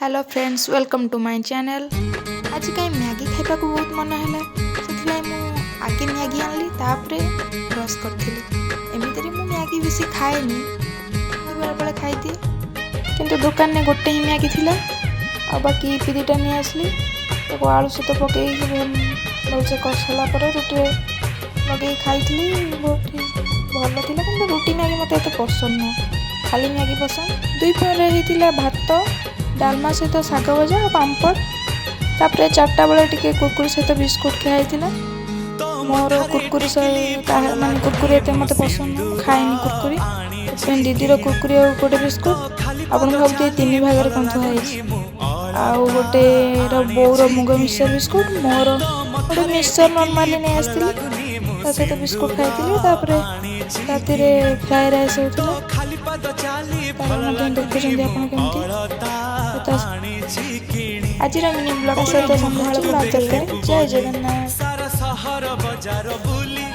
Hello friends, welcome to my channel. ଆଜି କାହିଁ Maggi ଖାଇବାକୁ ବହୁତ ମନ ହେଲା, ସେଥିପାଇଁ ମୁଁ ଆଗେ ମ୍ୟାଗି ଆଣିଲି, ତାପରେ ବ୍ରସ୍ କରିଥିଲି। ଏମିତିରେ ମୁଁ ମ୍ୟାଗି ବେଶୀ ଖାଏନି, କିନ୍ତୁ ବେଳେବେଳେ ଖାଇଦିଏ। କିନ୍ତୁ ଦୋକାନରେ ଗୋଟେ ହିଁ ମ୍ୟାଗି ଥିଲା ଆଉ ବାକି ଇପି ଦୁଇଟା ନେଇ ଆସିଲି। ତାକୁ ଆଳୁ ସହିତ ପକେଇକି ଭଲସେ କଷିଲା ପରେ ରୁଟିରେ ଲଗେଇକି ଖାଇଥିଲି। ବହୁତ ହି ଭଲ ଥିଲା, କିନ୍ତୁ ରୁଟି ମ୍ୟାଗି ମୋତେ ଏତେ ପସନ୍ଦ ନୁହଁ, ଖାଲି ମ୍ୟାଗି ପସନ୍ଦ। 2 ପ୍ରହରରେ ହେଇଥିଲା ଭାତ, ଡାଲମା ସହିତ ଶାଗ ଭଜା ଆଉ ପାମ୍ପଡ଼। ତାପରେ 4ଟା ବେଳେ ଟିକେ କୁରକୁରି ସହିତ ବିସ୍କୁଟ ଖିଆ ହେଇଥିଲା। ମୋର କୁରକୁରି ସହ ମାନେ କୁରକୁରି ଏତେ ମୋତେ ପସନ୍ଦ ନୁହଁ, ମୁଁ ଖାଏନି କୁରକୁରି। ସେଥିପାଇଁ ଦିଦିର କୁରକୁରି ଆଉ ଗୋଟେ ବିସ୍କୁଟ। ଆପଣ ଭାବୁଥିବେ ତିନି ଭାଗରେ କ'ଣ ଥୁଆ ହେଇଛି। ଆଉ ଗୋଟେର ବୋଉର ମୁଗ ମିକ୍ସଚର ବିସ୍କୁଟ, ମୋର ଗୋଟେ ମିକ୍ସଚର ନର୍ମାଲି ନେଇ ଆସିଥିଲି, ତା ସହିତ ବିସ୍କୁଟ ଖାଇଥିଲି। ତାପରେ ରାତିରେ ଫ୍ରାଏ ରାଇସ୍ ହେଉଥିଲା, ତାର ମଧ୍ୟ ଦେଖୁଛନ୍ତି ଆପଣ କେମିତି। ତ ଆଜିର ମିନି ବ୍ଲଗ୍ ସହିତ ସନ୍ଧ୍ୟାବେଳକୁ ତରକାରୀ। ଜୟ ଜଗନ୍ନାଥ। ସାରା ସହର ବଜାର ବୁଲି।